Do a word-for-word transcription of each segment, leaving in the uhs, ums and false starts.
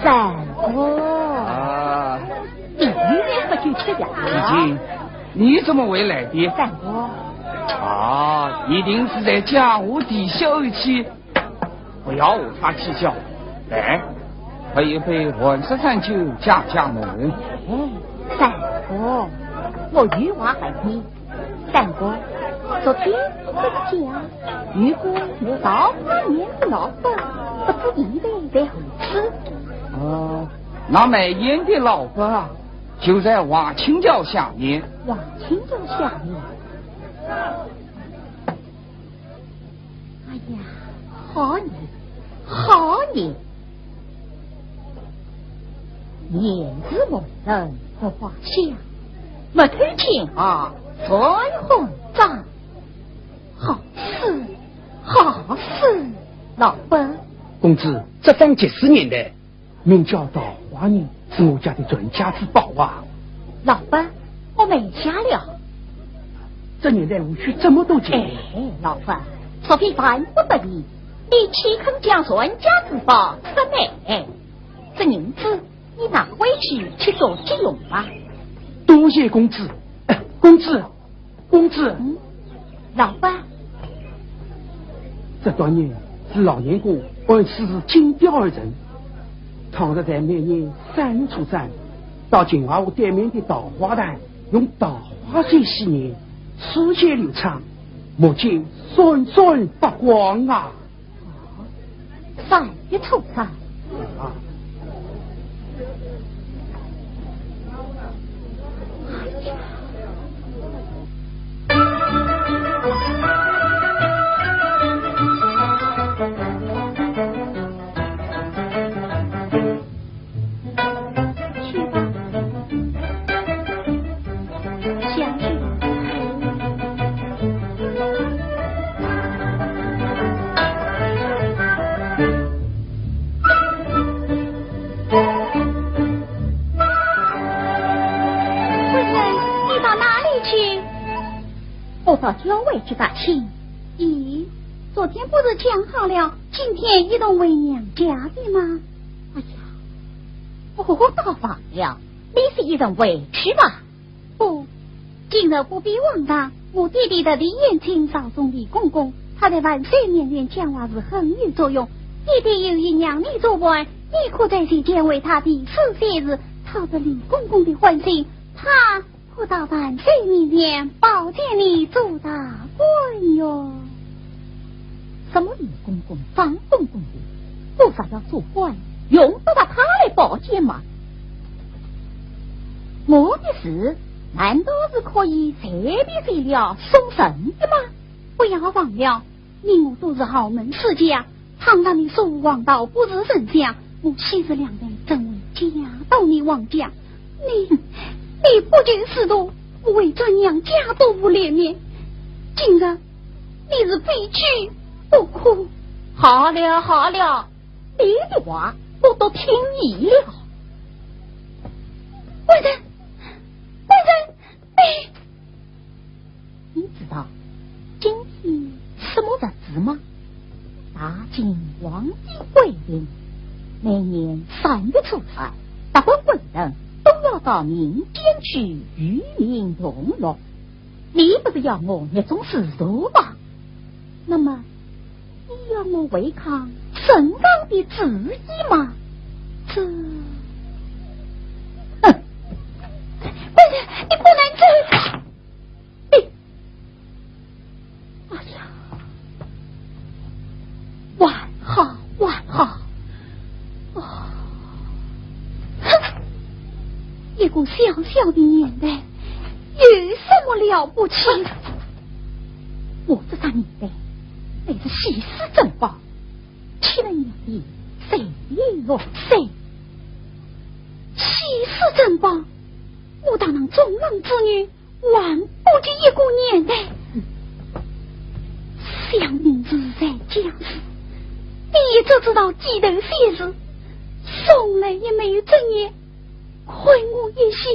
三哥，啊，你也喝酒吃药啊？姐姐，你怎么会来的？三哥，啊，一定是在江湖地下一起，不要和他计较。来，喝一杯寒舍山酒解解闷。哎，三哥，我有话问你。 三哥，昨天不是讲，有个卖桃花面的老板，不知现在在何处？哦，那卖烟的老板啊，就在华清桥下面。华清桥下面？哎呀，好人，好人！ 闲时无人不花香，莫听天下传混账。好事，好事，老板。公子，这方集市年代，名叫桃花人，是我家的传家之宝啊。老板，我买下了。这年代无需这么多钱。哎，老板，说非办不得已，你岂肯将传家之宝出卖？这银子 你拿回去去做急用吧。多谢公子。哎，公子，公子。嗯，老板。这段年是老年公按时是金雕而成，倘若在每年三月初三，到金华湖对面的桃花潭，用桃花水洗脸，书写流畅，目睛闪闪发光啊！ 三月初三。啊。夫人，你到哪里去？我到郊外去踏青。咦，昨天不是讲好了，今天一同回娘家的吗？ 哎呀，我倒忘了，你是一同回去吧？不，今日不比往常，我爹爹的李延庆朝中李公公，他在万岁面前讲话是很有作用。爹爹有意让你做伴，你可在席间为他题诗写字，讨得李公公的欢心，他 可到万岁面前保荐你做大官哟。什么李公公、张公公的，我若要做官，用得着他来保荐吗？我的字难道是可以随便谁了送人的吗？不要忘了， 你我都是豪门世家，倘若你疏忽王道，不是丞相，我昔日两代怎会嫁到你王家？你，你不求仕途，不为转娘家多无脸面。今日你是非娶不可。好了好了，你的话我都听你了。官人，官人，你 你知道今天什么日子吗？大清皇帝规定，每年三月初三，达官贵人都要到民间去与民同乐。你不是要我热衷诗书吗？那么，你要我违抗圣上的旨意吗？这，哼，官人，你不能这，你 哎呀，还好，还好。哦，哼，一个小小的年代，有什么了不起？我这张年代，乃是稀世珍宝，吃了年的谁也落水。稀世珍宝，我堂堂中郎之女， 还不及一个年代。只知道街头闲事，从来也没有正眼看我一下。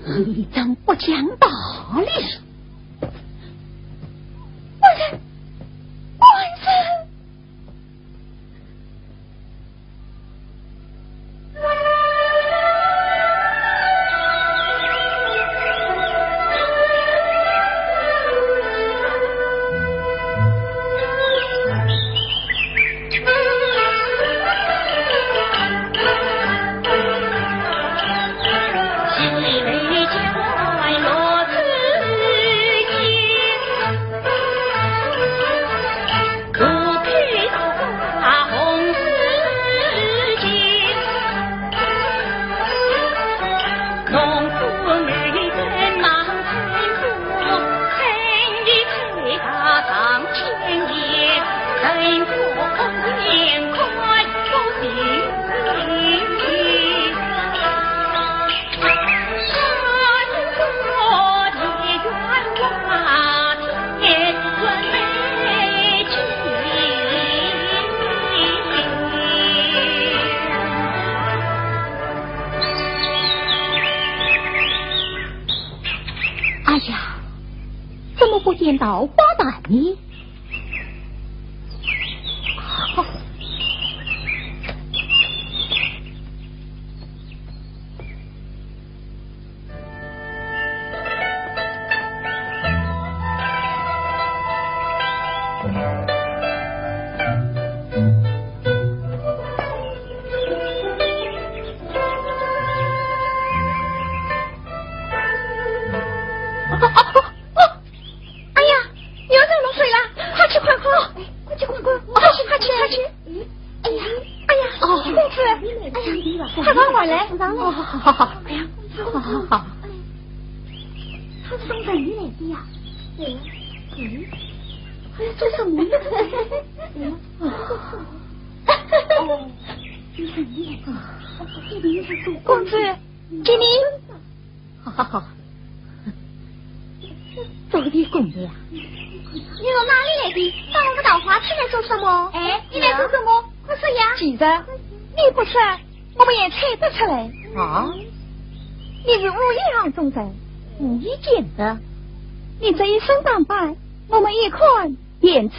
你真不讲道理！官人，官人！ 哎呀，怎么不见桃花潭呢？ 哎呀，又走漏水了，快去看看，快去看看，快去，快去，快去！哎呀，哎呀，哦，公子，哎呀，快快回来！哦，好，好，好，哎呀，好，好，好。他是从哪里来的呀？嗯，嗯，哎呀，这什么呀？嗯，哦，从哪里来的？公子，给你。 好好好，做个姑娘。你从哪里来的？到我们桃花潭来做什么？哎，你来做什么？快说呀！其实你不说，我们也猜得出来。啊？你是乌衣巷中人，无意间的。你这一身打扮，我们一看 便知。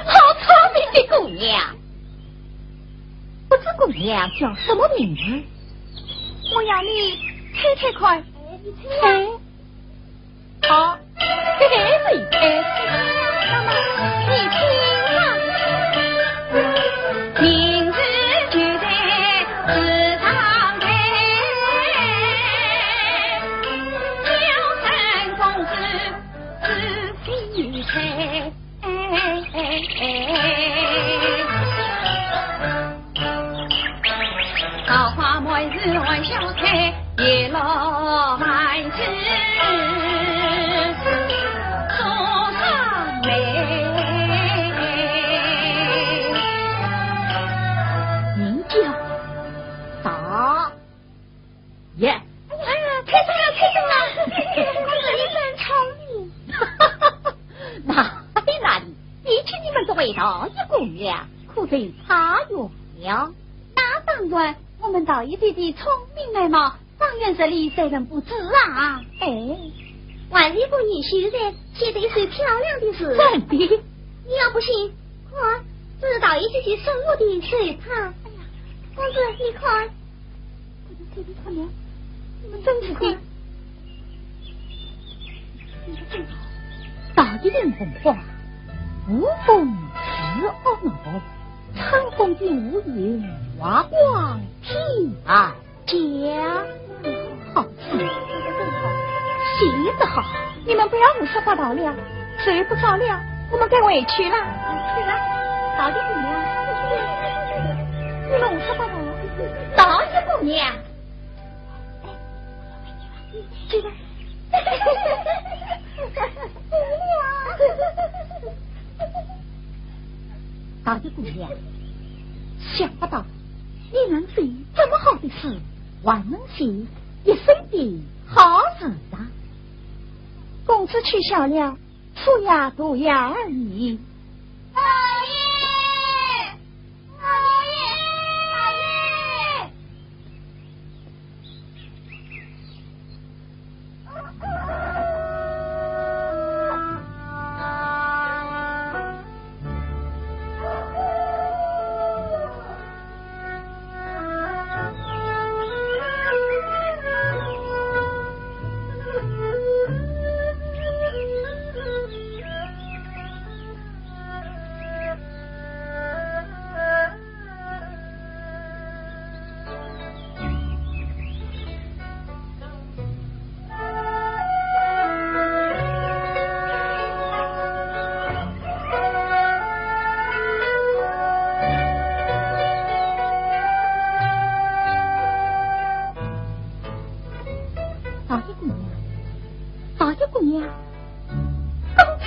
好聪明的姑娘！ 不知姑娘叫什么名字？我要你猜猜看。哎，你猜呀。猜？好，嘿嘿，谁猜？那么你听啊。名字就在池塘台，叫声公子仔细猜。 哎，哎，哎。桃花满树含笑开，叶落满枝树上梅。名叫桃 耶。哎呀，猜中了，猜中了！公子，你真聪明。哪里哪里，比起你们这位倒也姑娘，可是差远了。那当然，我们倒也姐姐聪明美貌，状元这里谁人不知啊？哎，还是一个女秀才写的一首漂亮的诗。真的？你要不信，看，这是倒也姐姐送我的手帕。哎呀，公子，你看。 快点，快点，快点，你们真是的。倒也人红花，无风自懊恼，春风景无影，花光天涯。好诗，写得好。你们不要胡说八道了，水不着了，我们该回去了。对了，早点回来。你们胡说八道了。娘，这个，大爷姑娘，想不到你能做这么好的事，还能写一生的好字啊！公子取笑了， 粗牙毒牙而已。老爷，老爷，老爷！大爷姑娘，大爷姑娘，公子，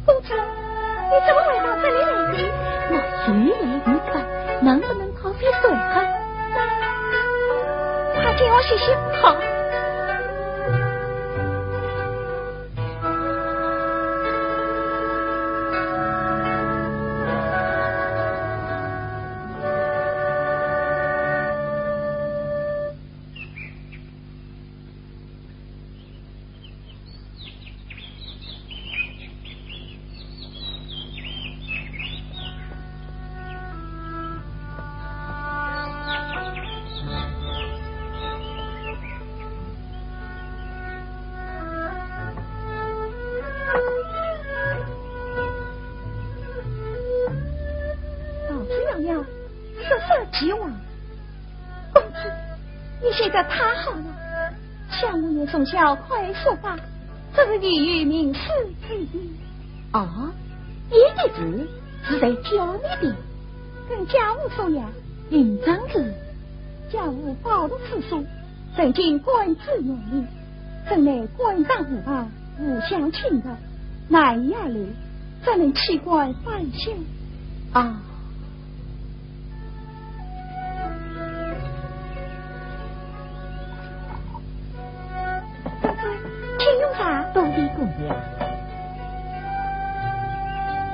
公子，你怎么会到这里来的？我是来问看，能不能讨些水喝？快给我洗洗。好。 公子，你写得太好了，想我也从小快书法，这是你有名师之一。啊，你的字是谁教你的？跟家父说呀。林真子。家父饱读诗书，曾经官至县令，任内官场无方，互相侵扰，难以下来，只能弃官返乡。啊。 请用茶。多谢姑娘。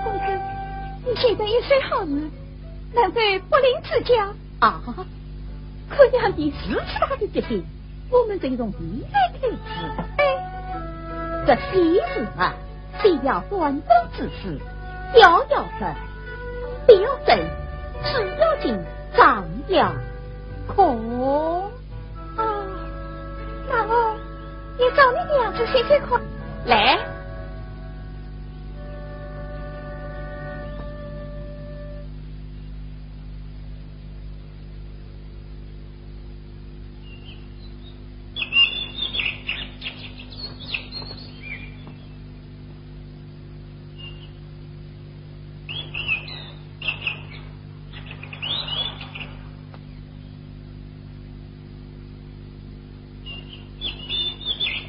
公子，你写得一手好字，能否不吝指教？啊，姑娘的如此大的决心，我们就从你来开始。哎。这喜字嘛， 虽要短短之事，要要紧，不要紧，只要紧，张要空。哦，那我也照你的样子写写看。来。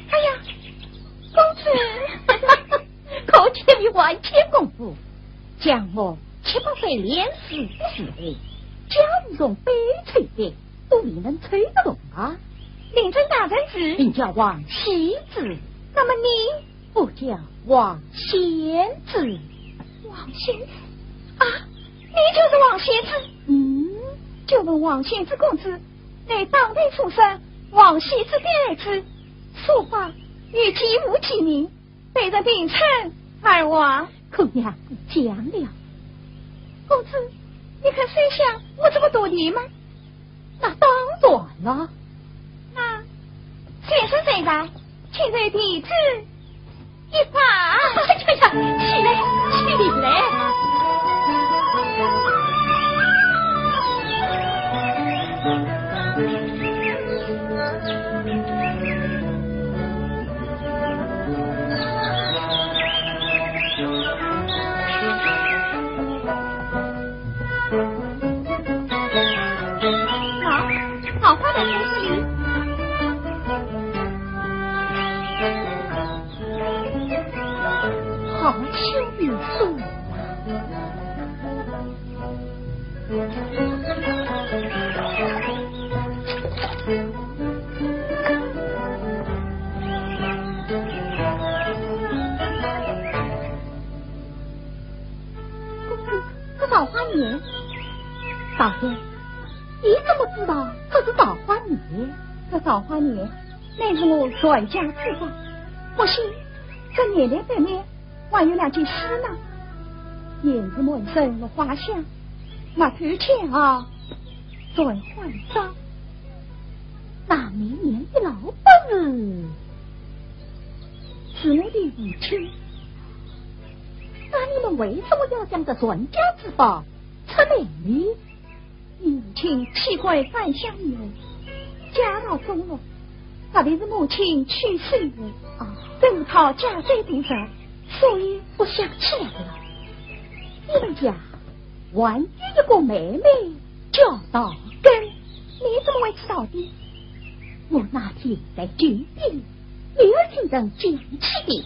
哎呀，公子！可见你还欠功夫，将我七百岁联诗的时候，教你从悲催的 都未能催得动啊。令尊大人是？名叫王羲之。那么你？我叫王献之。王献之？啊，你就是王献之？嗯。就问王献之公子，乃当代书圣王羲之的儿子，书法有几乎其名， 被人并称二王。姑娘讲了。公子，你肯收下我这个徒弟吗？那当然了。那先生在上，请受弟子一拜。哎呀呀，起来，起来。桃花源。大爷，你怎么知道这是桃花源？这桃花源乃是我传家之宝，不信，这源头背面还有两句诗呢：胭脂满身落花香，莫偷抢啊，传欢声。那绵绵的老本是，是我的父亲。那你们为什么要将这传家之宝出卖呢？你父亲弃官返乡以后，家道中落，特别是母亲去世以后，啊，政讨家财多少，所以不想起来了。你们家还有一个妹妹叫桃根，你怎么会知道的？我那天在酒店，女儿听人讲起的。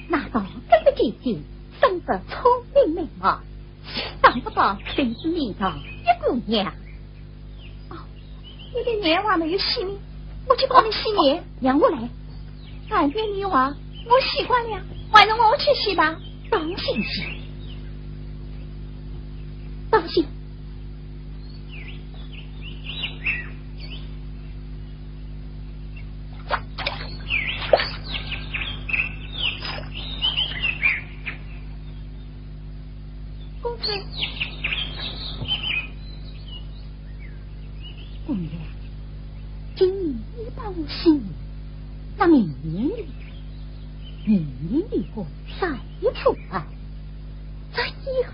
那桃根的姐姐生得聪明美貌，想不到真是你的一个娘。哦，你的娘还没有死呢，我去帮你洗脸。让我来。反正你话，我习惯了，还是我去洗吧。当心些，当心。公子。公子。 姑娘，今年你帮我洗脸，那明年呢？明年你个三月初二，这以后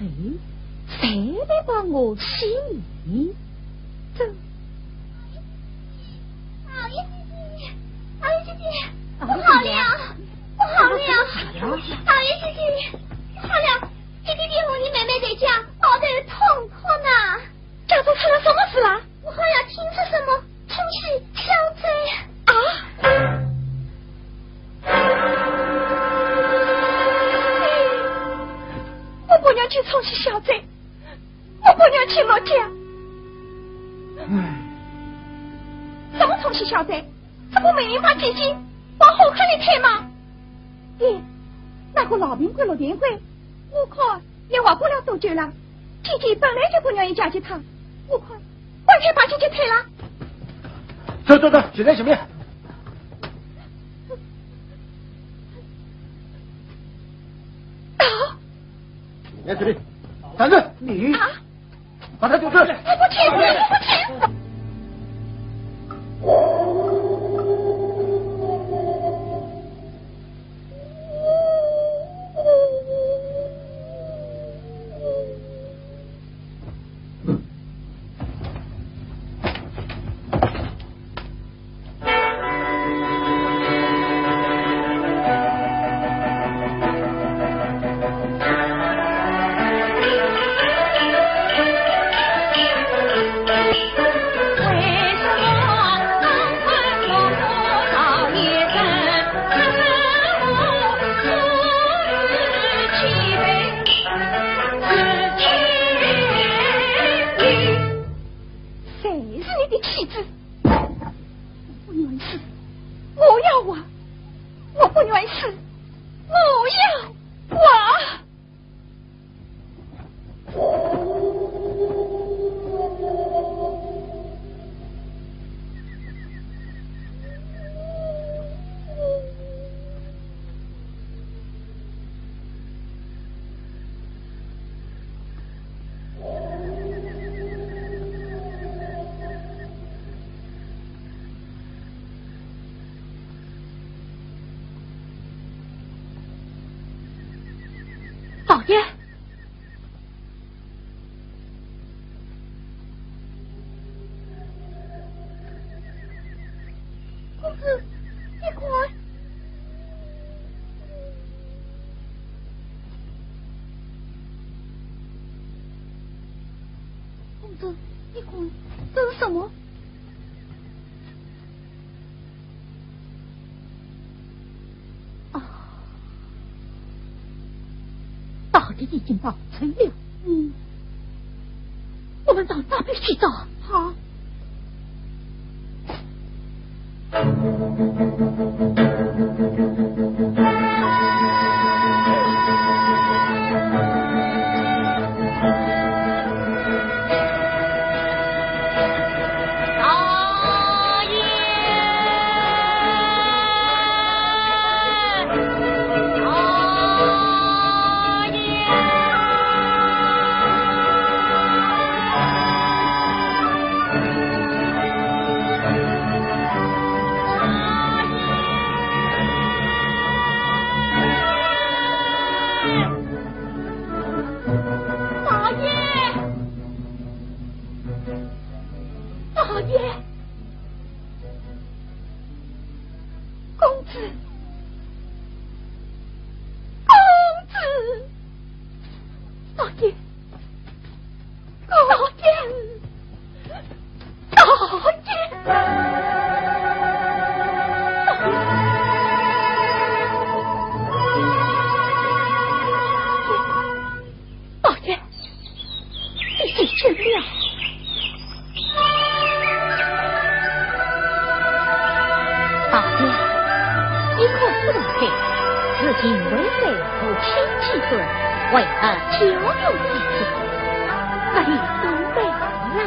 谁来帮我洗脸？这……老爷姐姐，老爷姐姐，不好了，不好了，老爷姐姐，不好了，姐姐姐和你妹妹在家抱头痛哭呢。 家中出了什么事啦？我好像听说什么冲喜小姐。啊？我不能去冲喜小姐，我不能去落脚。唉。什么冲喜小姐？这不明明把姐姐往火坑里推吗？咦，那个老病鬼陆天辉，我看 也活不了多久了。姐姐本来就不愿意嫁给他，我看，干脆把姐姐推了。走走走，现在行不行？啊！你在这里，站住！你啊！把他救出来！我不去，我不去。 谁是你的妻子？我不愿死，我要活！我不愿死，我要活！ 老爷。公子，你看。公子，你看，这是什么？ 啊，大地已经倒退了。嗯。我们到那边去找。好。大爷，大爷，大爷，大爷，你醒了。 大爷，你可知道，如今为妃和亲几岁，为何娇羞至此？那你都没来。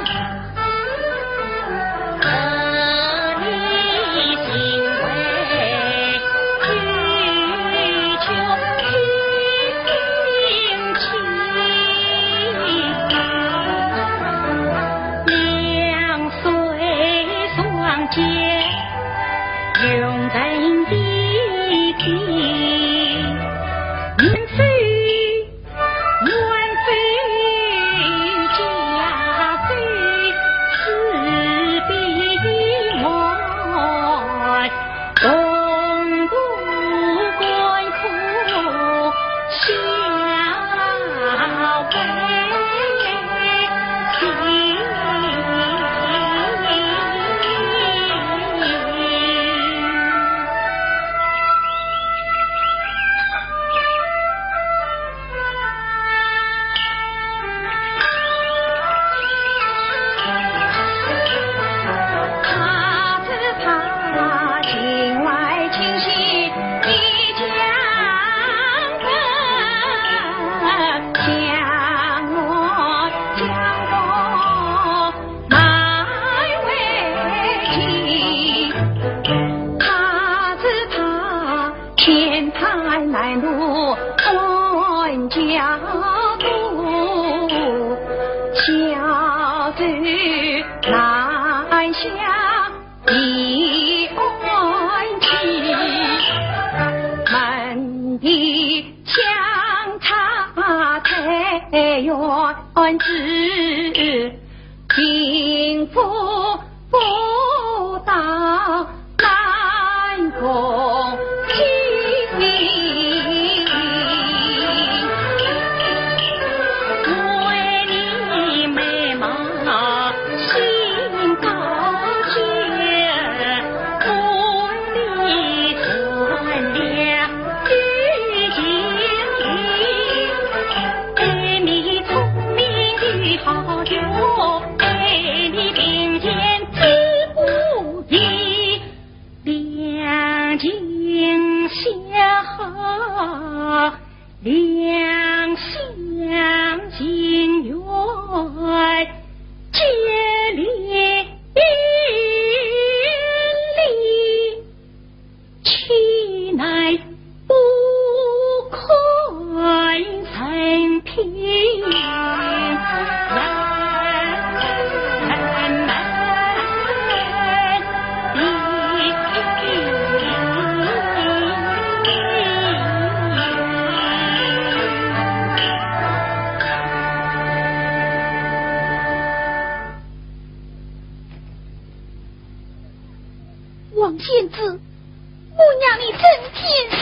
王仙子，我让你整天闲。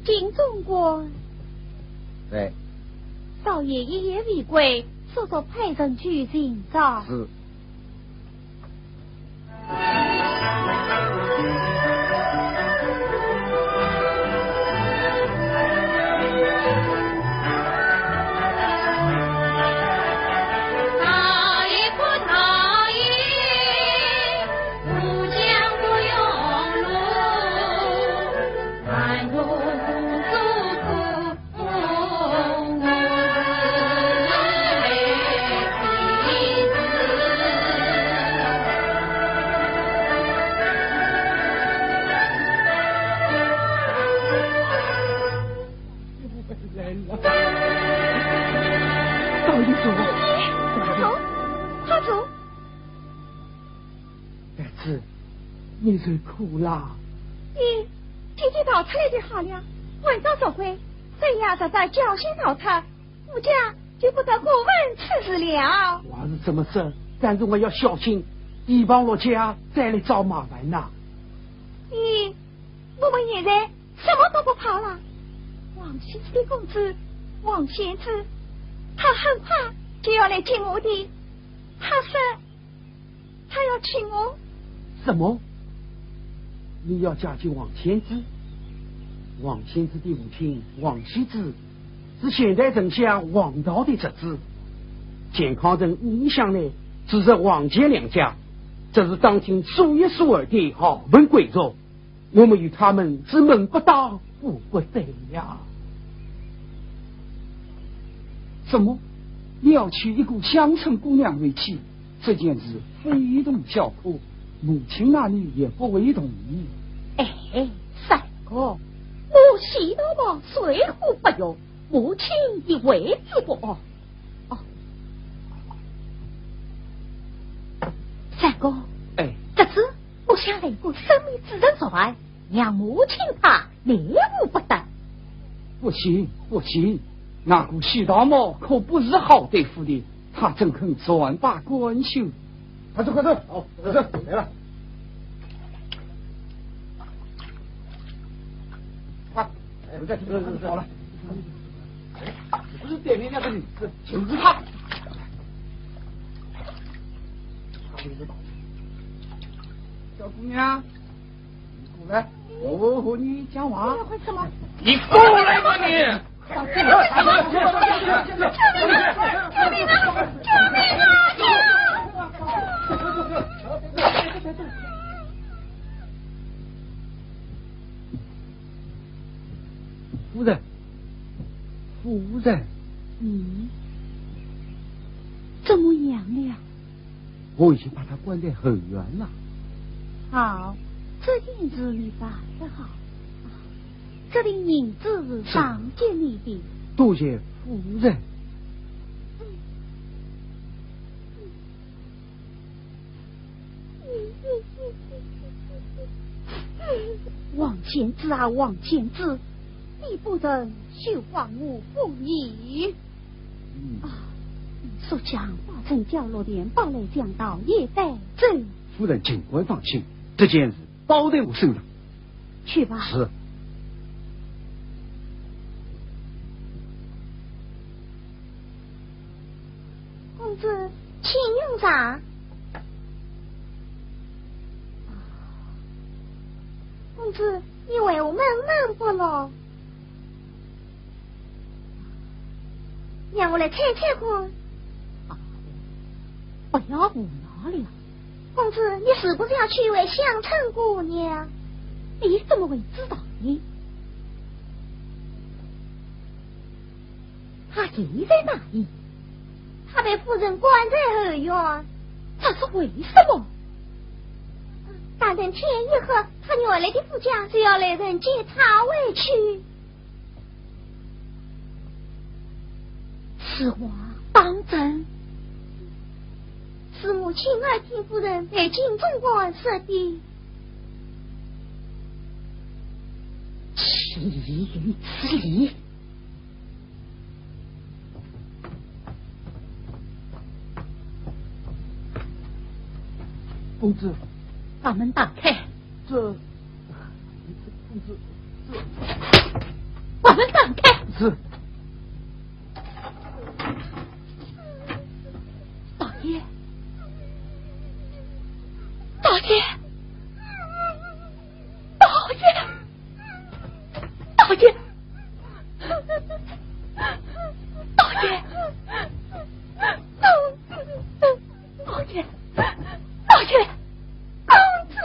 进总管。在。少爷一言未归，速速派人去寻找。是。 大爷说，快走，快走。 孩子，你受苦啦。爹，姐姐逃出来就好了，晚早早回，这样若再侥幸逃脱，我家就不得过问此事了。话是这么说，但是我要小心，提防落家再来找麻烦呐。爹，我们现在什么都不怕了。王羲之的公子王献之，他很快就要来见我的。他说， 他要请我。什么？你要嫁给王献之？王献之的父亲王羲之是现代丞相王导的侄子，健康城一向呢，只是王钱两家，这是当今数一数二的豪门贵族。 我们与他们是门不当户不对呀。怎么，你要娶一个乡村姑娘为妻？这件事非同小可，母亲那里也不会同意。哎，三哥，我许大毛谁护不用，母亲也未必不安。哦，三哥，哎，这次 我想来个生米煮成熟饭，让母亲她奈何不得。不行，不行，那个许大毛可不是好对付的，他怎肯善罢甘休？快走，快走，好，快走，来了。快，哎，不对，不对，不对，好了。哎，不是对面那个女子，就是她。小姑娘， 你过来，我和你讲话。你要干什么？你过来吧你！夫人，夫人。嗯，怎么样了？ 我已经把他关在后院了。好，这件事你办得好。这锭银子是上级你的。多谢夫人。王献之啊，王献之，你不仁，休怪我不义。 嗯。啊，速将八成角落的八来讲道也带走。夫人尽管放心，这件事包在我身上。去吧。是。公子，请用茶。公子，你为何闷闷不乐？ 让我来猜猜看。啊，不要胡闹了。公子，你是不是要娶一位乡村姑娘？你怎么会知道呢？她现在哪里？她被夫人关在后院。这是为什么？打等天一黑，她原来的夫家就要来人接她回去。 此话当真？是我亲耳听夫人对金总管说的。岂有此理！公子，把门打开。这，公子，这。把门打开。是。大爷，大爷，大爷，大爷，大爷，大爷。 老爷，老爷，公子，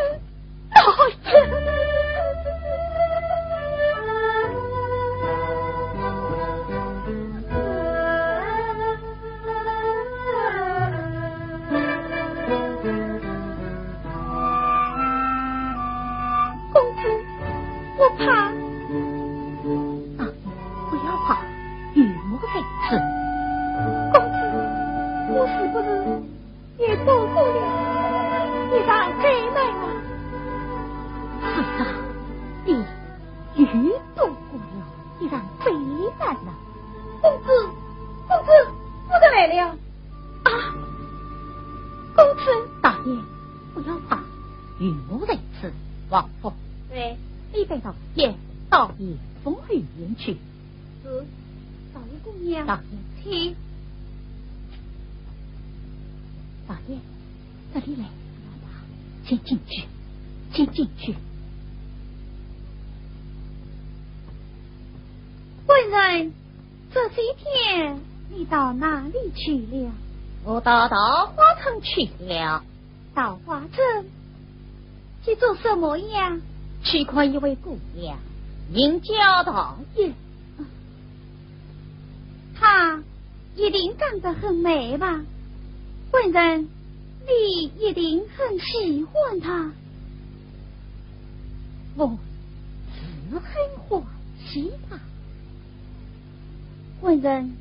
老爷。公子，我怕。啊，不要怕，有我在此。公子，我是不是 也度过了一场灾难啊？是啊，你又度过了一场灾难呐。公子，公子，我的来了。啊，公子。大爷，不要怕，有我在此。王福。对。你带大爷到严峰后院去。 是，少爷姑娘。大爷。请。大爷，这里来。先进去，先进去。官人，这些天你到哪里去了？我到桃花村去了。 桃花村，去做什么呀？去看一位姑娘，名叫桃叶。她一定长得很美吧？官人，你一定很喜欢她。我是很欢喜她。官人，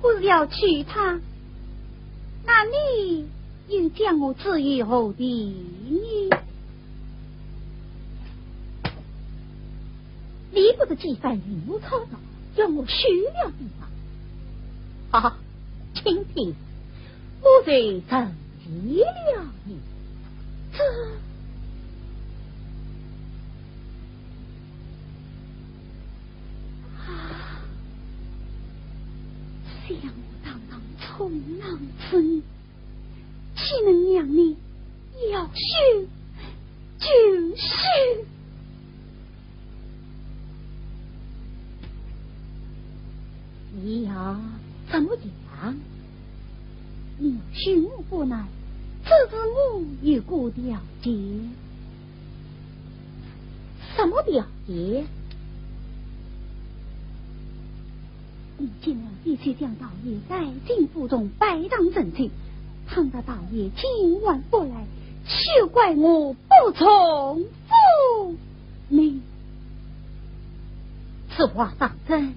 可是要娶她，那你又将我置于何地呢？你不是几番与我吵闹，要我休了你吗？哈哈，今天我就成全了你。这…… 啊，想我堂堂重郎之女，岂能让你要休就休？你要怎么样？你要休我不难，只是我有个条件。 什么条件？你今日必须将道爷带进府中拜堂成亲，倘若道爷今晚不来，休怪我不从府呢。此话当真？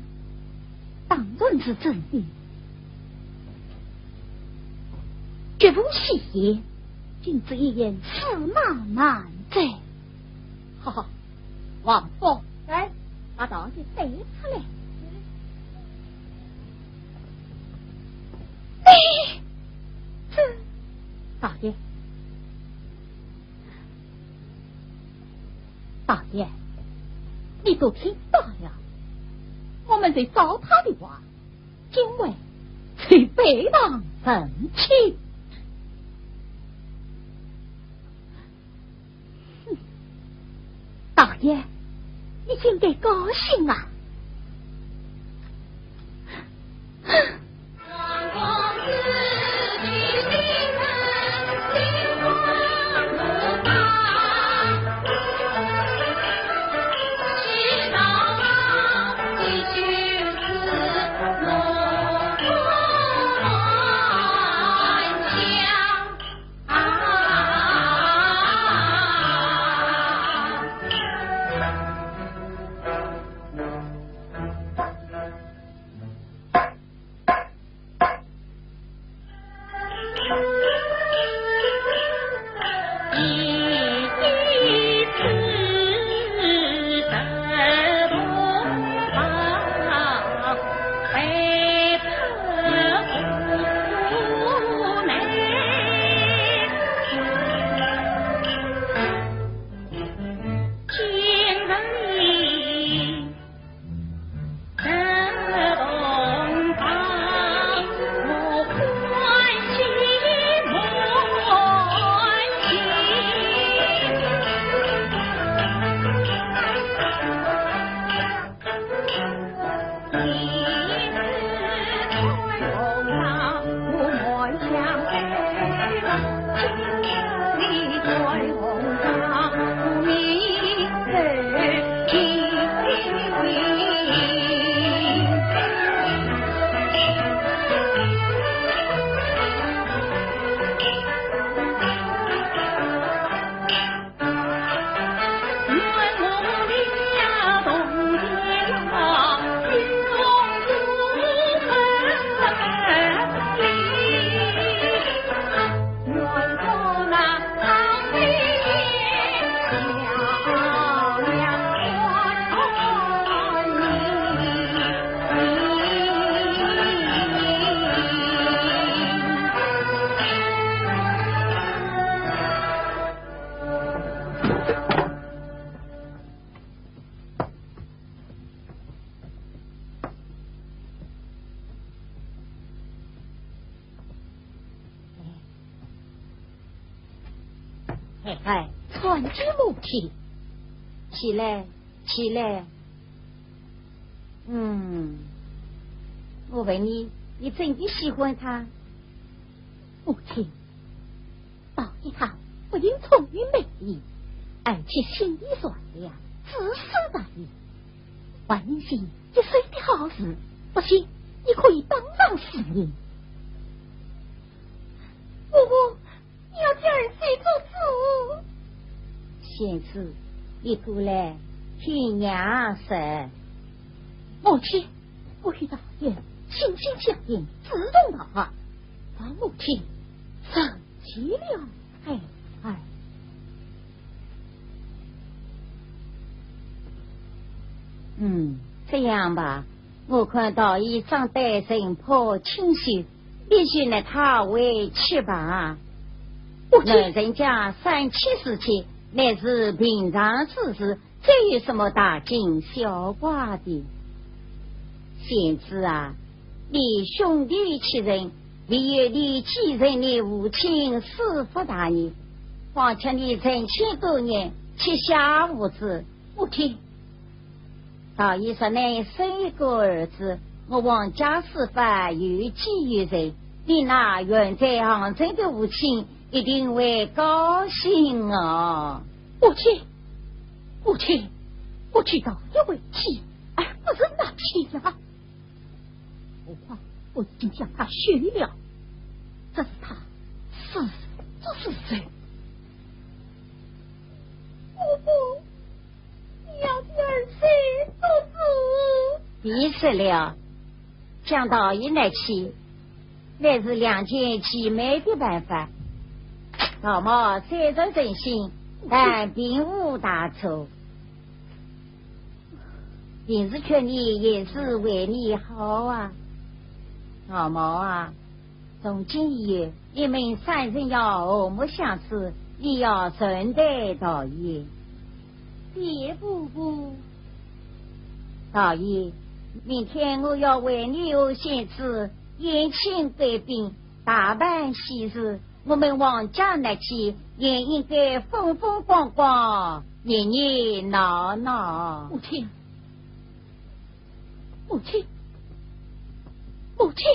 当然是真的。绝无戏言，今这一言驷马难追。 好，好，王福，哎，把道爷带出来。哎，这……大爷，大爷，你都听到了，我们就照他的话，今晚就拜堂成亲。 哼，大爷，你应该高兴啊！哎，传给母亲。起来，起来。嗯，我问你，你真的喜欢他？母亲，宝玉他不仅聪明美丽，而且心地善良，知书达理，还能行一手的好事，不信你可以当场试验。我，我要替儿子做主。贤侄，你过来，听娘说。母亲，我与大爷心心相印，志同道合，望母亲 成全了孩儿。嗯，这样吧，我看宝玉长得神魄清秀，你就让他回去吧。母亲。老人家三妻四妾，乃是平常之事， 这有什么大惊小怪的？贤侄啊，你兄弟七人，唯有你继承你父亲师父大业，况且你成亲多年，膝下无子。母亲。道爷说能生一个儿子，我王家书法有继有人，你那远在杭州的父亲一定会高兴哦。母亲， 母亲，我知道一回去，而不是那去呀。何况我已经将他休了，这是他私自做主。我不要替儿子做主。别说了， 讲道理来去，乃是两全其美的办法。道貌虽然人心，但并无大错。平时劝你也是为你好啊。道貌啊，从今以后，你们三人要和睦相处，你要善待道爷。谢伯伯。道爷，明天我要为你和贤侄宴请贵宾，大办喜事，我们王家那去也应该风风光光，热热闹闹。母亲，母亲，母亲。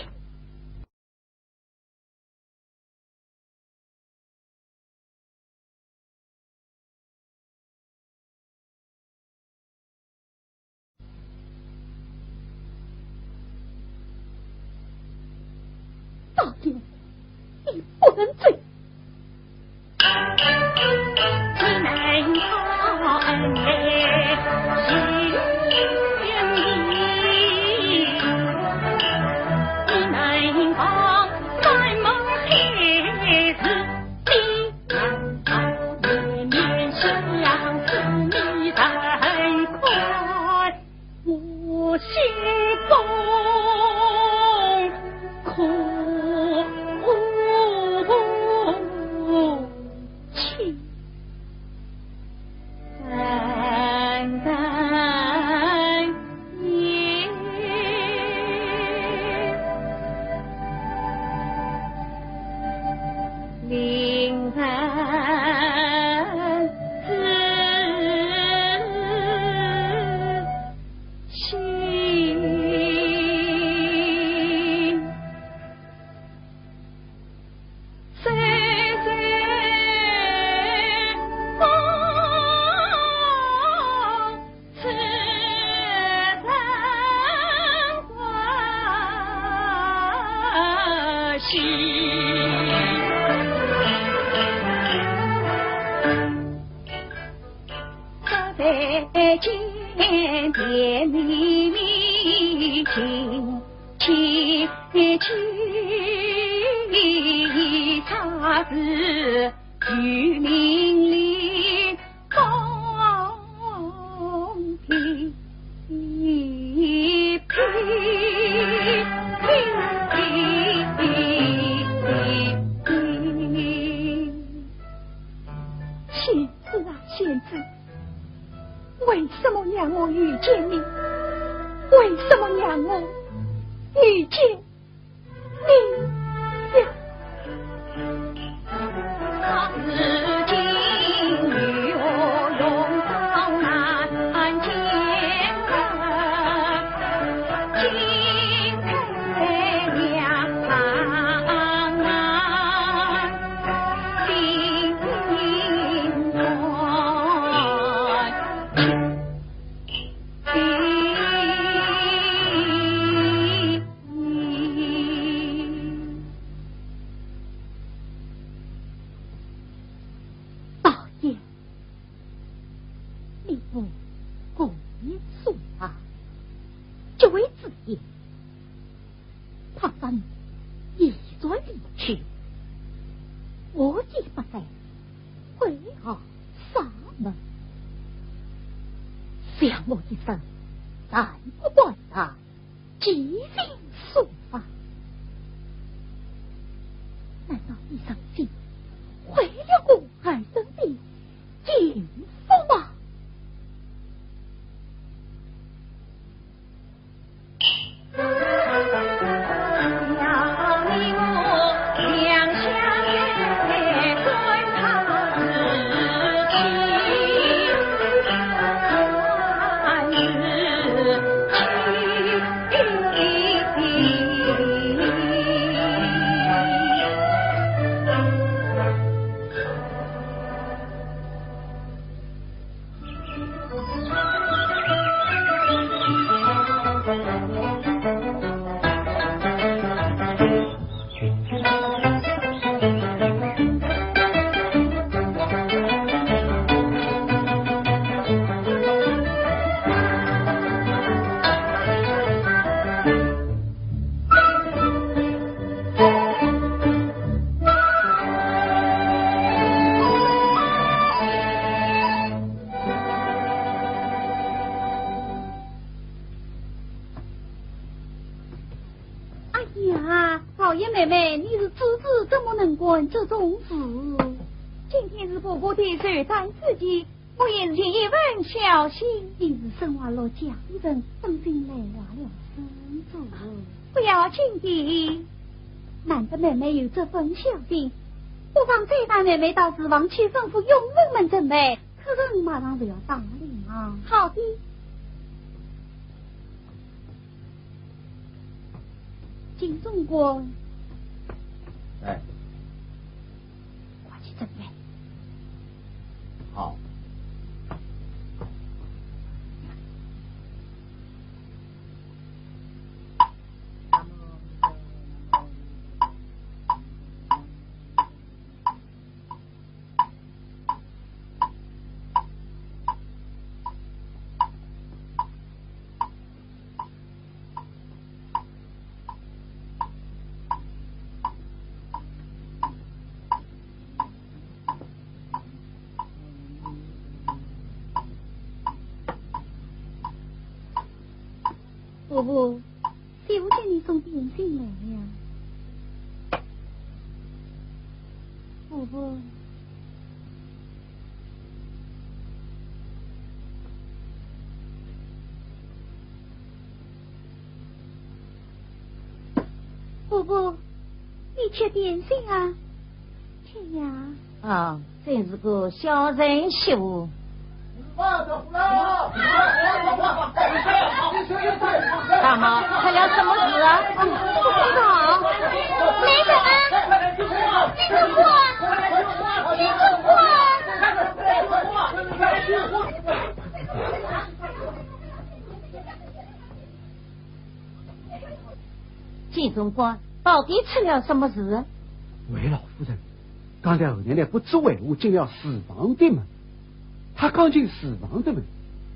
道爷，你不能走。 我心中空空。 贤侄啊，贤侄，为什么让我遇见你？为什么让我遇见你呀？我故意说话，这位子言，他怎一转离去？我既不在，为何上门？想我一声，暂不管他， 即行书房。难道一声信，毁了我儿孙的幸福吗？哎呀，宝玉妹妹，你是知子，怎么能干这种事？今天是婆婆的寿诞之期，我也是尽一份孝心。你是身怀六甲的人，怎生来坏了身子？不要紧的，难得妹妹有这份孝心，不妨再带妹妹到厨房去吩咐佣人们准备，客人马上就要到了。好的。 金总管。哎。快去准备。好。 婆婆，媳妇给你送点心来了。婆婆。 婆婆，你吃点心啊？吃呀。啊，真是个孝顺媳妇。大妈，出了什么事啊？不知道。没什么。你等我，你等我。 金总管，到底出了什么事？回老夫人，刚才二奶奶不知为何进了书房的门。她刚进书房的门，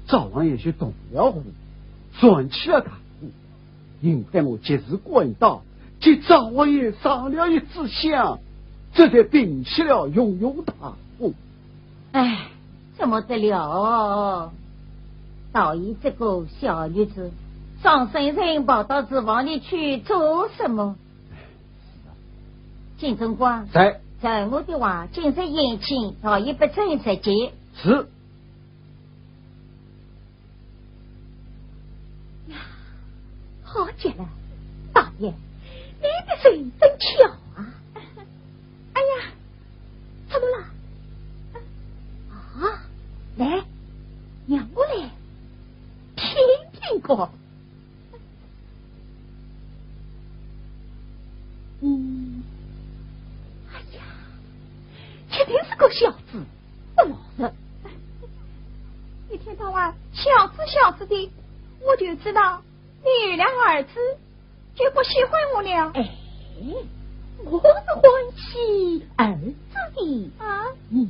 灶王爷就动了火，燃起了大火。幸亏我及时赶到，给灶王爷上了一支香，这才平息了熊熊大火。 唉，怎么得了？倒有这个小女子，装神神跑到厨房里去做什么？金总管。在。照我的话，今日宴请，倒也不准再见。是。 呀，好极了，大爷，你的手真巧啊！哎呀，怎么了？啊，来，让我来听听看。嗯，哎呀，确定是个孝子。 不老实。一天到晚孝子孝子的，我就知道你有了儿子就不喜欢我了。哎，我是欢喜儿子的。啊？嗯。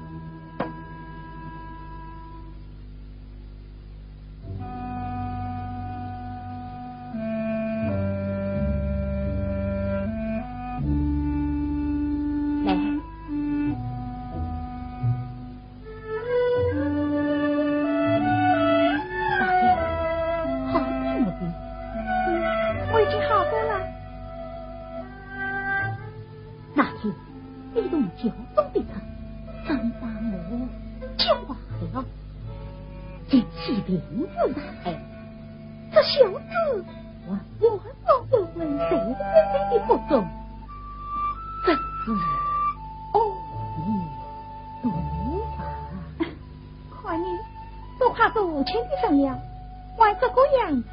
来。 大姐，好点没有？嗯，我已经好多了。那天，你从轿中跌下，真把我吓坏了。这气病如大海，这小子还活活昏昏睡在你的腹中，真是恶意毒啊！ 看你都快做父亲的人了，还这个样子。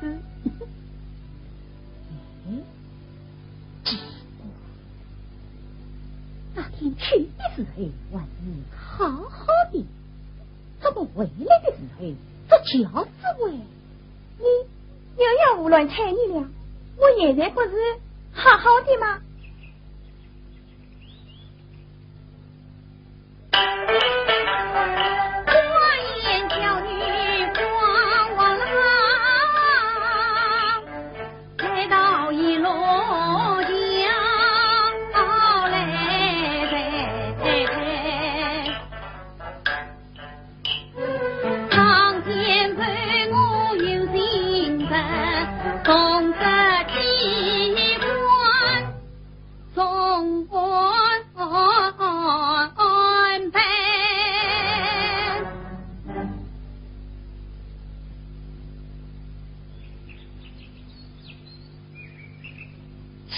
哎，奇怪，那天去的时候还是好好的，怎么回来的时候这架势喂？你又要胡乱猜疑了，我现在不是好好的吗？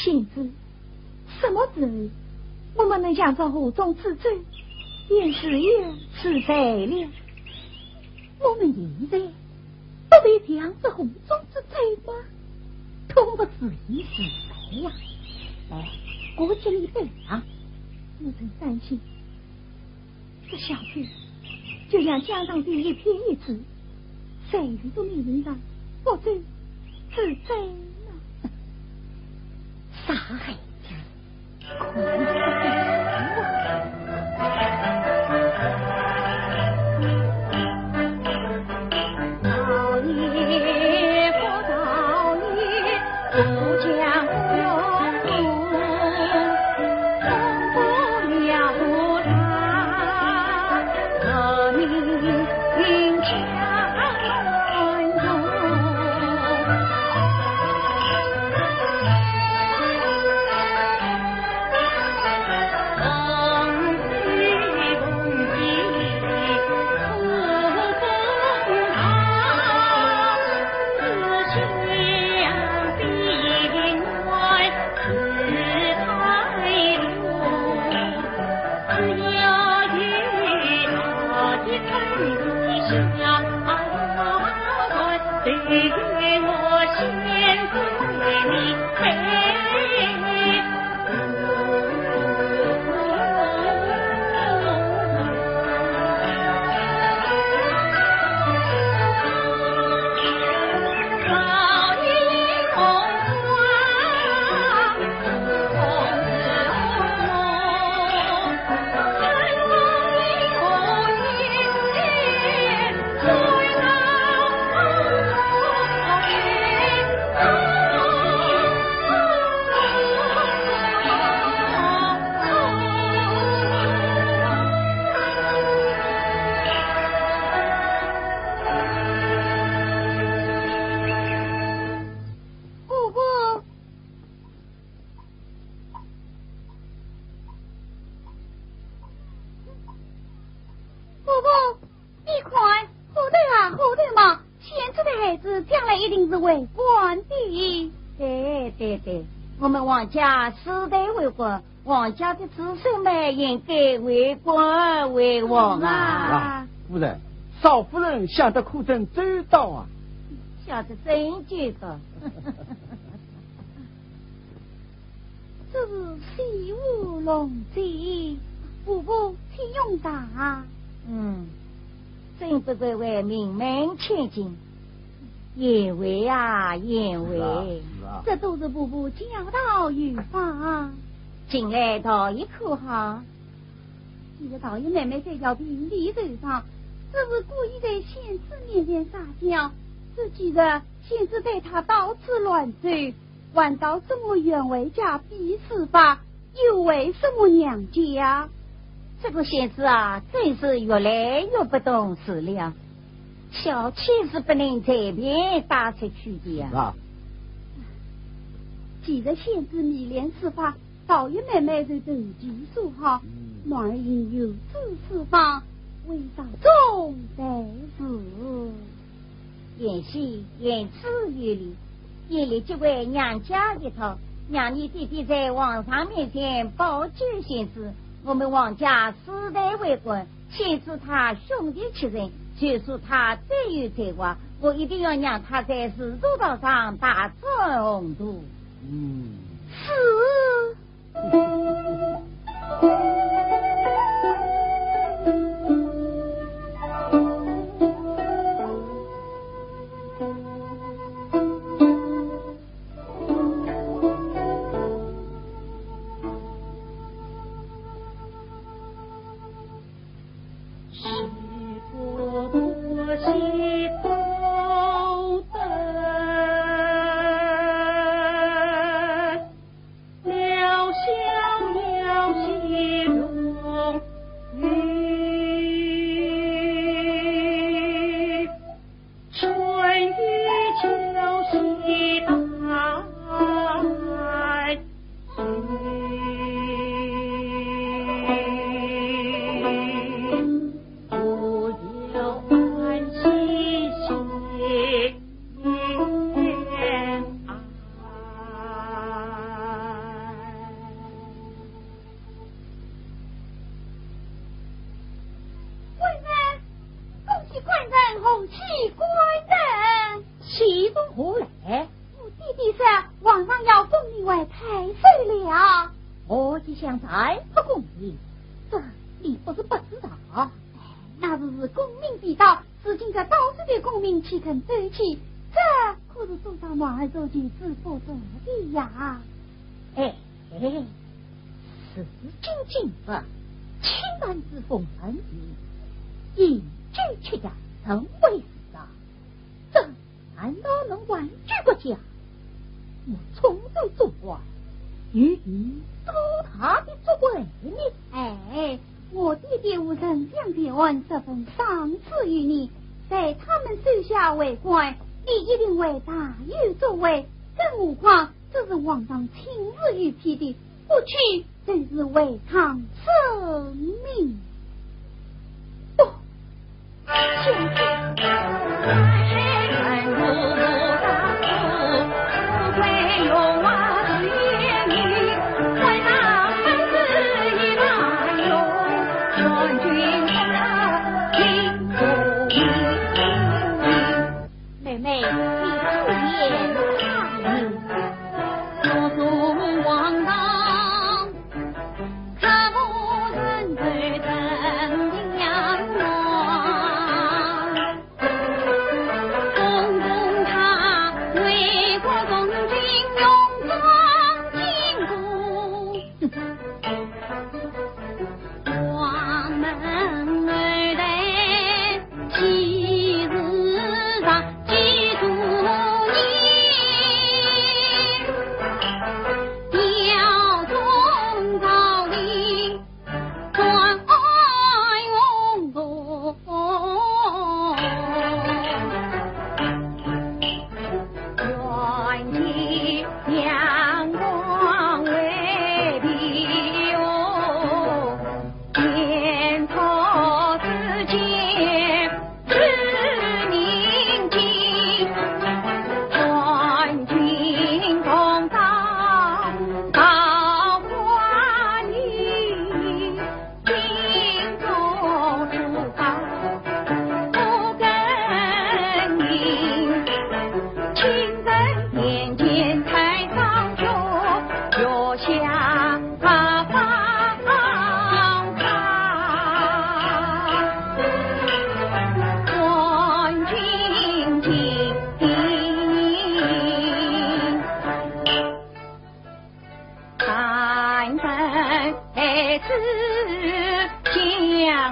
仙子，什么时候我们能享受河中之乐，便自由自在了？我们现在 不得享受河中之乐吗？痛不自已是谁呀？来，我给你背上。不曾担心，这小子就像江上的一片叶子，随时都没人让，不走自在呢。傻孩子！将来一定是为官的。对对对，我们王家世代为官，王家的子孙们应该为官为王啊。啊，夫人，少夫人想得可真周到啊。想得真周到。这是西湖龙舟，婆婆请用茶。嗯，真不愧为名门千金，贤惠啊，贤惠。是啊，是啊。这都是婆婆教导有方。近来倒也可好？今日倒也妹妹在叫平地受伤，这是故意在仙子面前撒娇。这几日仙子带她到处乱走， 还到什么员外家比试法，又回什么娘家？这个仙子啊，真是越来越不懂事了。小气是不能随便打出去的呀。是啊。既然仙子迷恋书法，倒也妹妹就投其所好，嗯。男儿有志书法，为啥总得是？ 贤婿言之有理，你立即回娘家一趟，让你爹爹在皇上面前保举仙子。我们王家世代为官，仙子她兄弟七人，就说她最有才华，我一定要让她在仕途道上大展宏图。嗯。是。 官人，恭喜官人，贺喜官人！喜从何来？我爹爹说，皇上要封你为太守了。我一向才不恭喜，这你不是不知道？哎，那时是功名必到， 如今这倒手的功名岂肯丢弃？这可是多少男儿做妻之不得的呀！哎，哎，时今今日，卿男子奉承，饮酒吃药，成为世上，这难道能挽救国家？我充作做官，有何多大的作为呢？哎， 我爹爹和丞相田汉十分赏赐于你，待他们收下为官，你一定会大有作为。更何况这是皇上亲自御批的，不去真是违抗圣命。不， 妹妹，你出言差矣。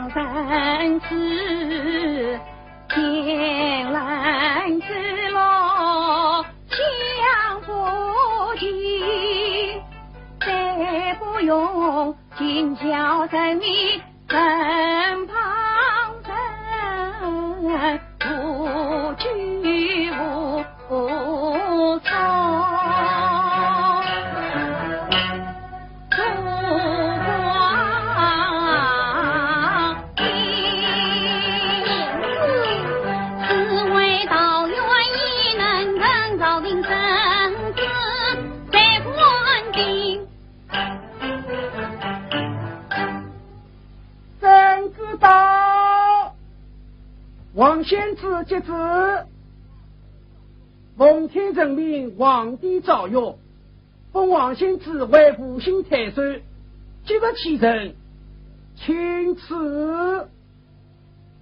人子，天人之乐享不尽，再不用今宵沉迷身旁人，无拘无束。 圣旨到，王宣旨接旨。奉天承命，皇帝诏曰， 封王宣旨为吴兴太守，即日启程，钦此。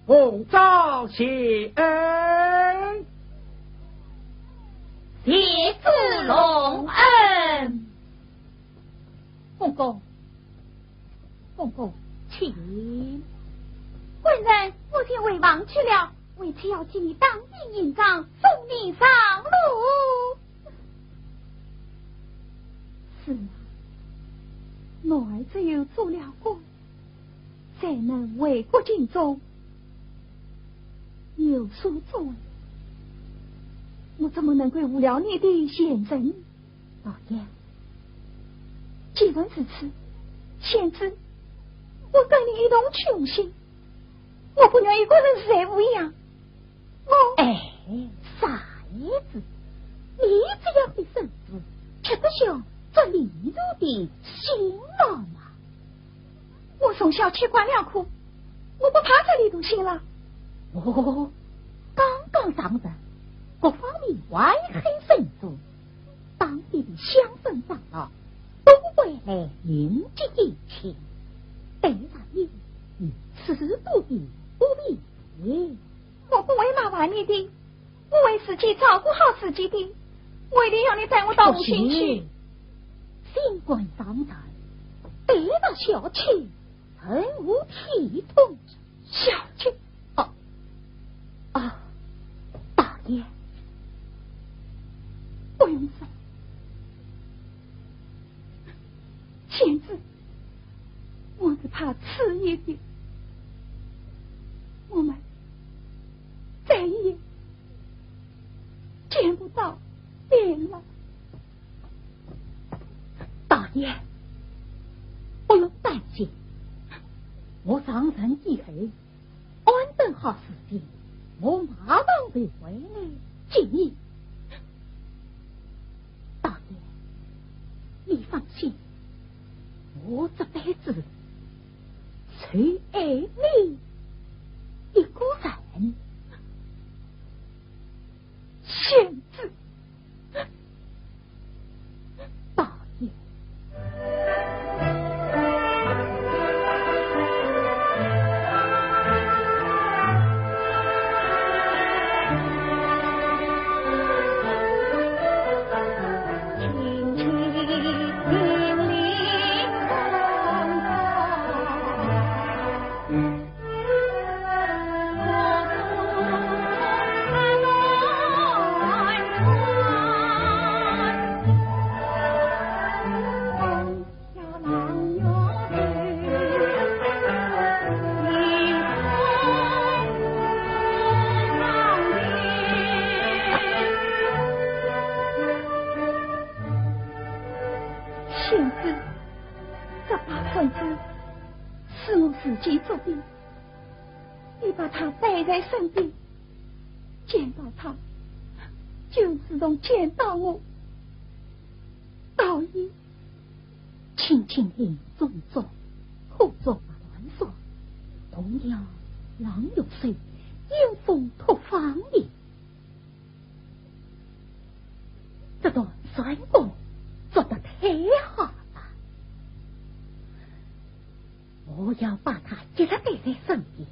奉诏谢恩。谢主隆恩。公公，公公，请。官人，我先回房去了，为妻要替你打点银装，送你上路。 是啊，男儿只有做了官，才能为国尽忠，有所作为。我怎么能够误了你的前程？老爷，既然如此，贤侄，我跟你一同穷心，我不愿一个人受苦呀。 哦。哎，傻孩子，你这样的身子，吃得消这里头的辛劳吗？我从小吃惯了苦，我不怕这里头辛劳。哦，刚刚上任，各方面外患深重，当地的乡绅长老都会来迎接一切，对待你，你吃多的不便。 我不会麻烦你的，我会自己照顾好自己的，我一定要你带我到吴兴去。不行，新官上任，对待小妾，很无体统。小妾？哦，啊，大爷，不用说，贤侄， 我是怕迟一点，我们再也见不到面了。大爷，不用担心，我上任以后， 安顿好事情，我马上就回来接你。大爷，你放心，我这辈子只爱你一个人。 贤侄。大爷。贤侄，这把扇子是我自己做的。 你把他带在身边，见到他，就如同见到我。道爷，青青林中竹，可作白兰花。同样冷玉手，清风托芳华。这段扇功做得太好了。 我要把他一直带在身边，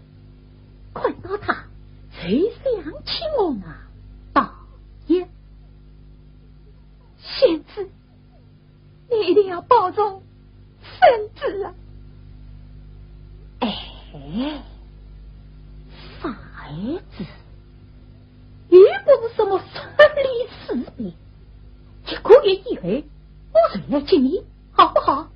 看到他就想起我那道爷。贤侄，你一定要保重身子啊！哎，哎，傻孩子，又不是什么生离死别，一个月以后，我就要见你，好不好？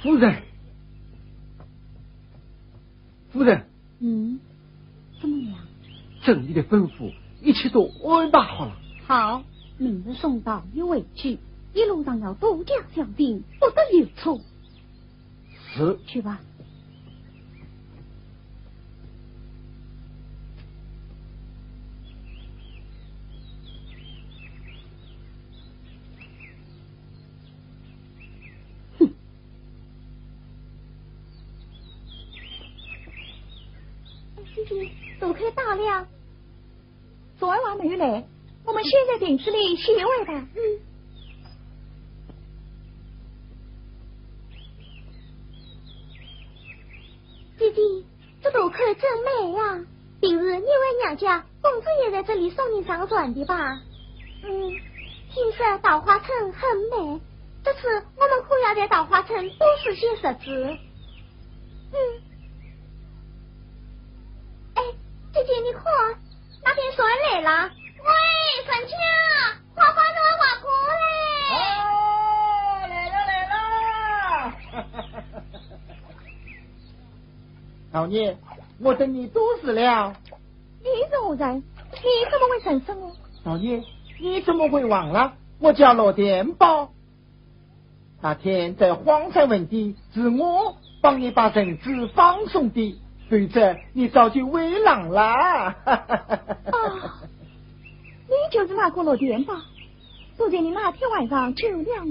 夫人，夫人。嗯，怎么样？遵你的吩咐，一切都安排好了。好，明日送到御回去，一路上要多加小心，不得有错。是。去吧。 哼。姐姐，杜克到了。昨晚还没有来，我们先在亭子里歇会吧。嗯。姐姐， 这杜克真美呀！平日你回娘家，公子也在这里送你上船的吧？嗯，听说稻花村很美，这次我们可要在稻花村多住些日子。嗯。哎，姐姐，你看，那边船来了。喂，船家，快把船划过来。哦，来了，来了。 老爷，我等你多时了。你是何人？你怎么会认识我？老爷，你怎么会忘了？我叫罗天豹。那天在荒山坟地，是我帮你把人质放松的，否则你早就喂狼了。啊，你就是那个罗天豹。 昨日你那天晚上救了我，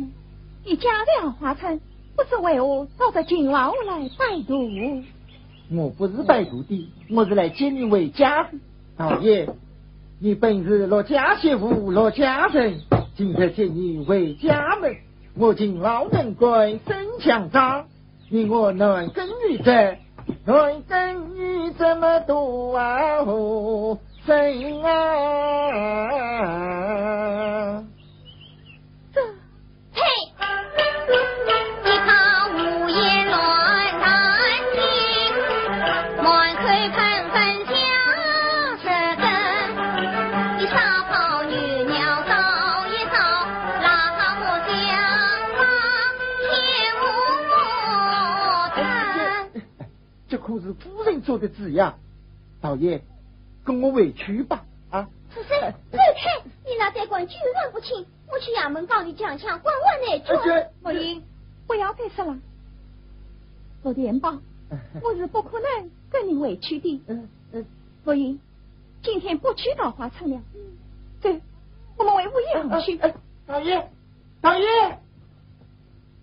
你家在稻花村，不知为何到这勤王府来摆渡。我不是摆渡的，我是来接你回家的。老爷，你本是陆家媳妇，陆家人，今日接你回家门，我勤劳能干身强壮， 你我男耕女织，男耕女织么多啊，哦，生啊。这，呸！坐得住呀。少爷，跟我回去吧，啊。是是，走开！你那胆官居然不轻，我去衙门告你强抢官玩难做。哎，这陆云，不要再说了。陆天豹，我是不可能跟你回去的。嗯，嗯。陆云，今天不去桃花村了。走，我们回乌衣巷去。哎，哎，少爷，少爷。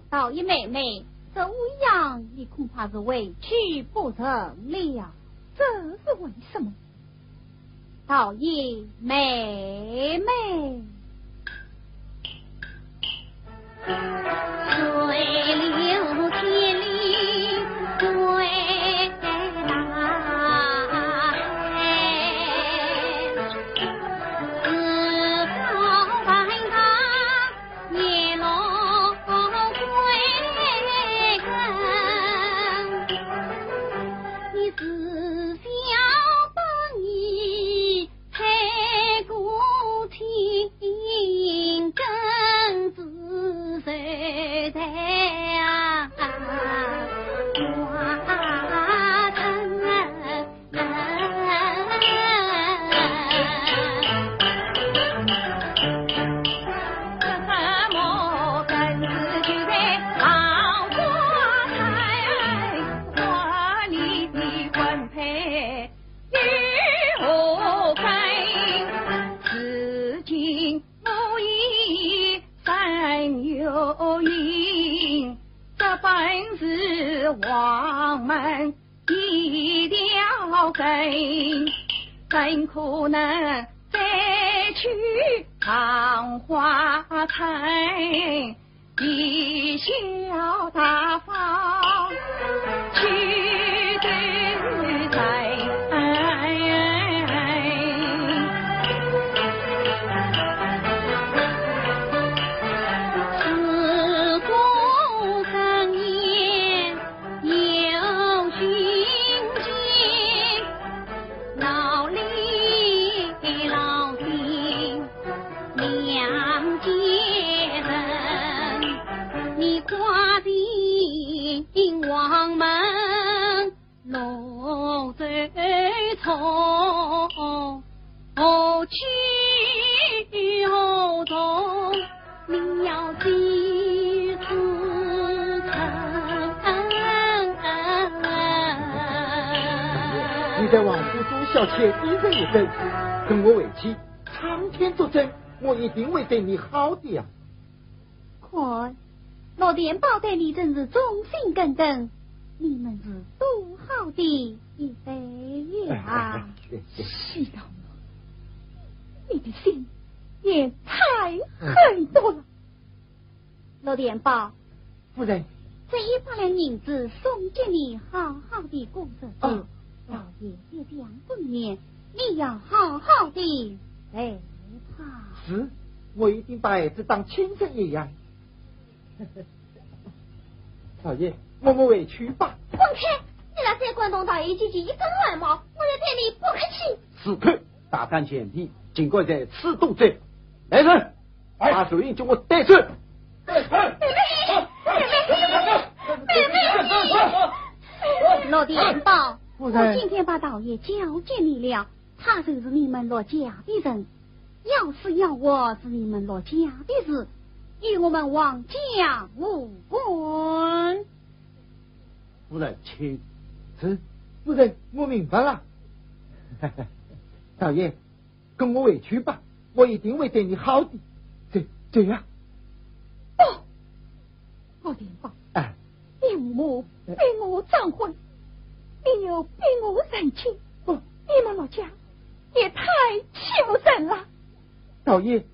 倒也妹妹，这乌衣巷你恐怕是回去不成了。这是为什么？倒也妹妹。 你在王府多消遣一日一顿，跟我回去，苍天作证，我一定会对你好的呀。 看，陆天豹对你真是忠心耿耿，你们是多好的一对呀！哎，哎，哎，哎。气到我，你的心也太狠毒了。陆天豹，夫人。这一百两银子送给你，好好地过日子。哦。老爷一两百年，你要好好地待他。是，我一定把孩子当亲生一样。少爷，我们回去吧。滚开！你那胆官同道爷进去一根汗毛，我要对你不客气。此刻大胆前地，尽管在此动手。来人，哎。把陆云给我带走。哎，哎，妹妹，妹妹，妹妹，陆天豹，夫人。我今天把道爷交给你了， 他就是你们陆家的人，要死要活是你们陆家的事，与我们王家无关。夫人，请。是，夫人，我明白了。少爷，跟我回去吧，我一定会对你好的。走，走呀。不， 陆天豹，哎。你父母逼我张婚，你又逼我成亲，不。你们陆家也太欺负人了。少爷，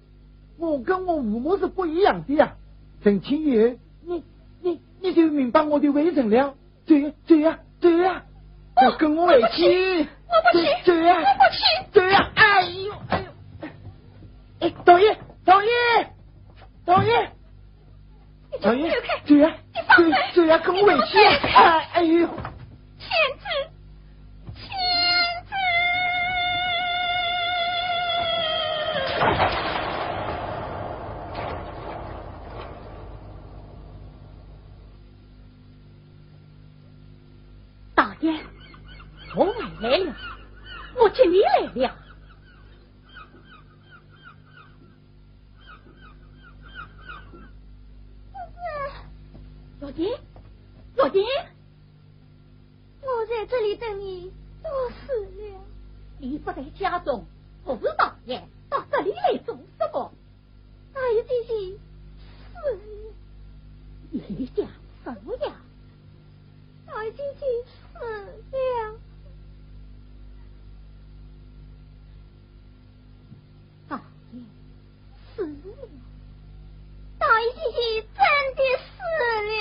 我跟我父母是不一样的呀。成亲以后，你，你，你就明白我的为人了。走呀，走呀，走呀，哦，跟我回去。我不去，走，走呀，我不去。走呀，哎呦，哎呦，哎，少爷，少爷，少爷。 少爷，走呀，走，走呀，跟我回去呀。哎，哎呦。天子，天子。大爷。从母亲，你来了。玉琴，玉琴，我在这里等你多时了。你不在家中，何事大爷到这里来做什么？ 大爷姐姐死了。你讲什么呀？大爷姐姐死了。大爷死了？大爷姐姐真的死了。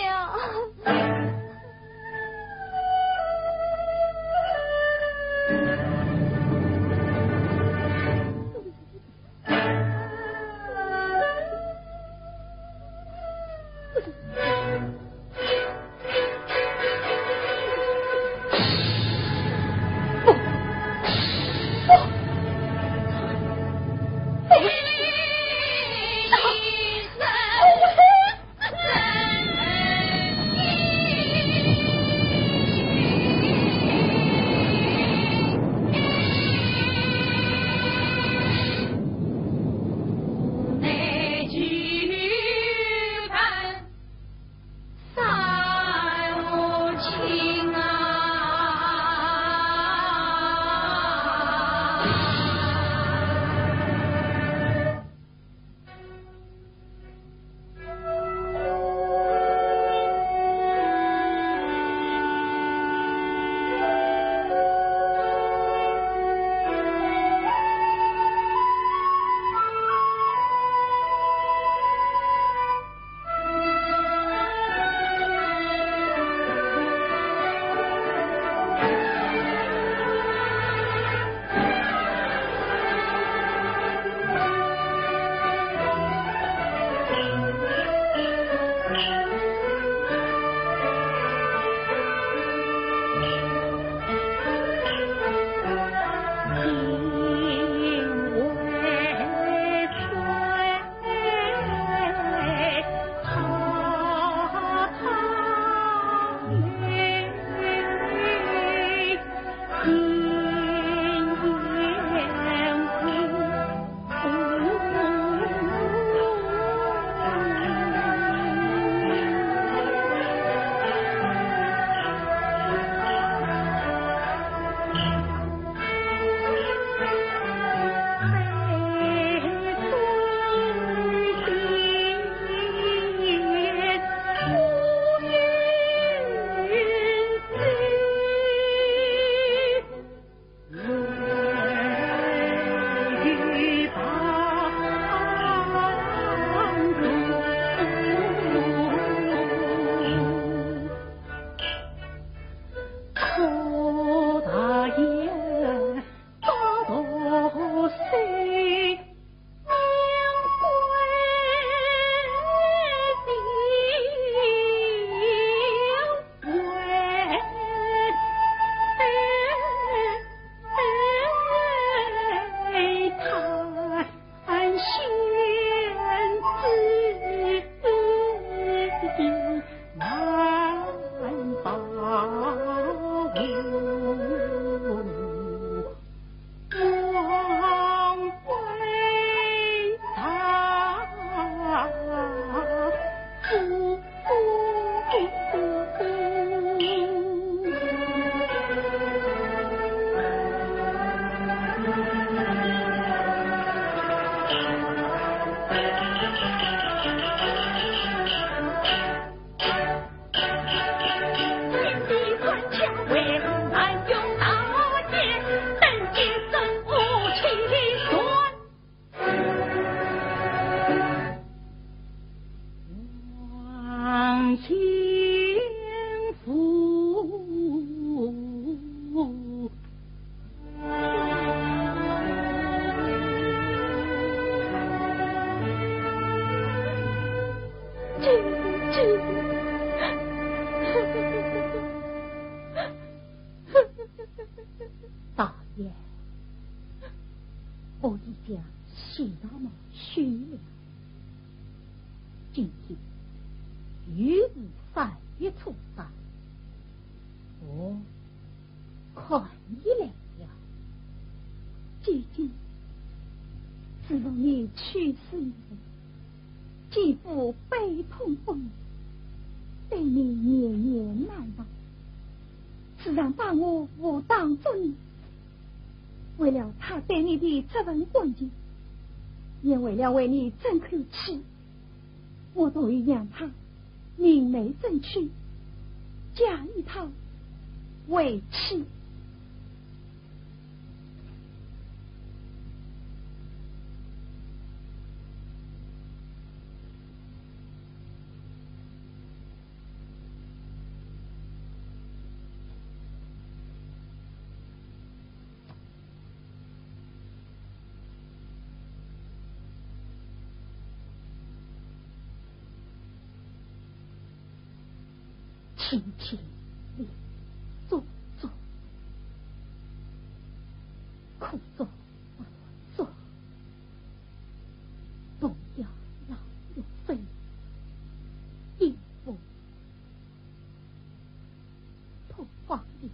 大爷，我已将喜事办好了。今天又是三月初三，哦，看你来了。姐姐，自从你去世以后，姐夫悲痛不已，对你念念难忘，时常把我误当作你。为了他对你的这份感情，也为了为你争口气，我同意让他明媒正娶，嫁与他为妻。青青草草，枯草花落，风摇浪又飞，一风破花的。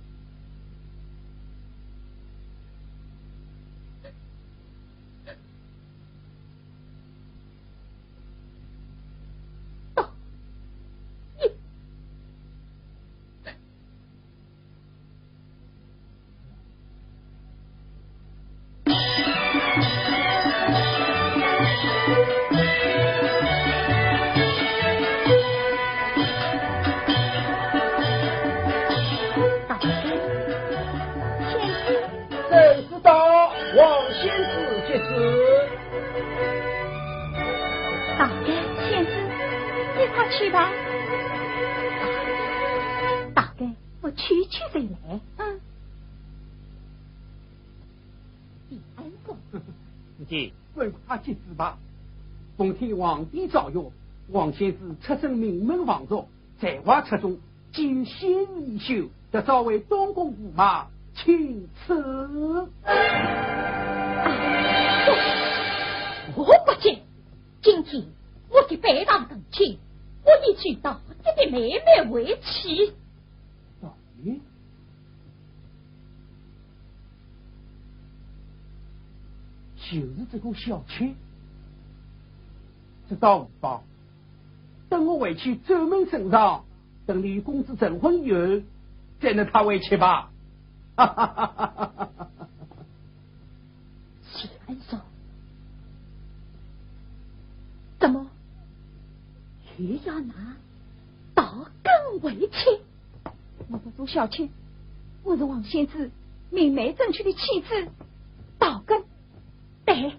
大哥，仙子。正是到，王仙子接旨。大哥，仙子，你快去吧。大哥，我去去就来。嗯。李安公。子建，快快接旨吧。奉天皇帝诏曰，王仙子出身名门望族， 才华出众，既有仙乐一秀，特召为东宫驸马，钦此。啊，我不接。今天我的拜堂成亲，我已娶大姐的妹妹为妻。大姐？就是这个小妾。这倒无妨。 等我回去专门审上，等你与公子成婚以后，再纳她为妻吧。哈哈哈哈哈哈！谢恩叔，怎么又要纳道根为妻？我不做小妾，我是王仙子明媒正娶的妻子，道根。对，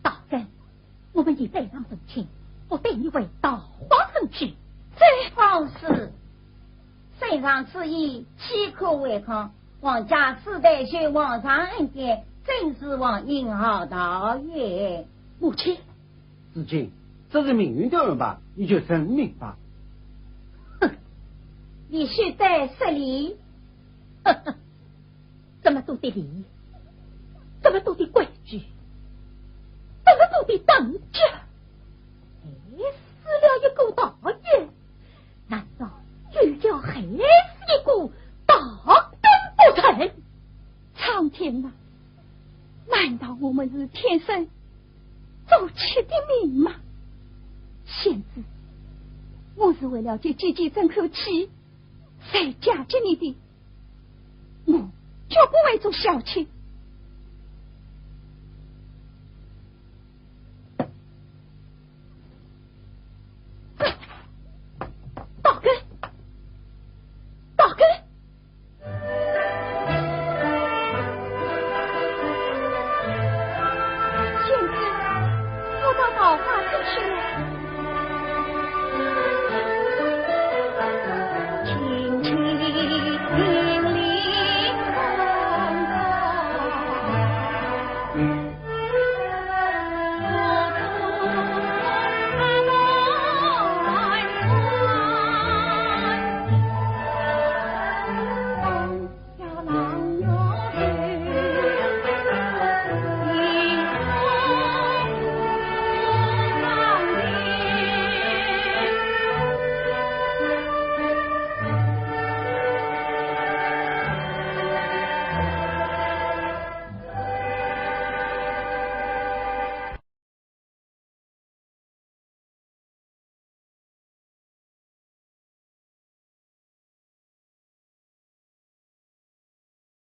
道根。 我们已拜堂成亲，我待你为道化成亲。这方氏，圣上之意，岂可违抗？王家世代受皇上恩典，真是皇恩浩荡也。母亲。子建，这是命运的安排，你就认命吧。哼，你休得失礼。这么多的礼仪，这么多的规矩，这么多的等级，害死了一个道人，难道又要害死一个道根不成？苍天啊，难道我们是天生做妻的命吗？仙子，我是为了给姐姐争口气，才嫁给你的。 我绝不会做小妾。道根，道根。仙子，我到桃花潭去了。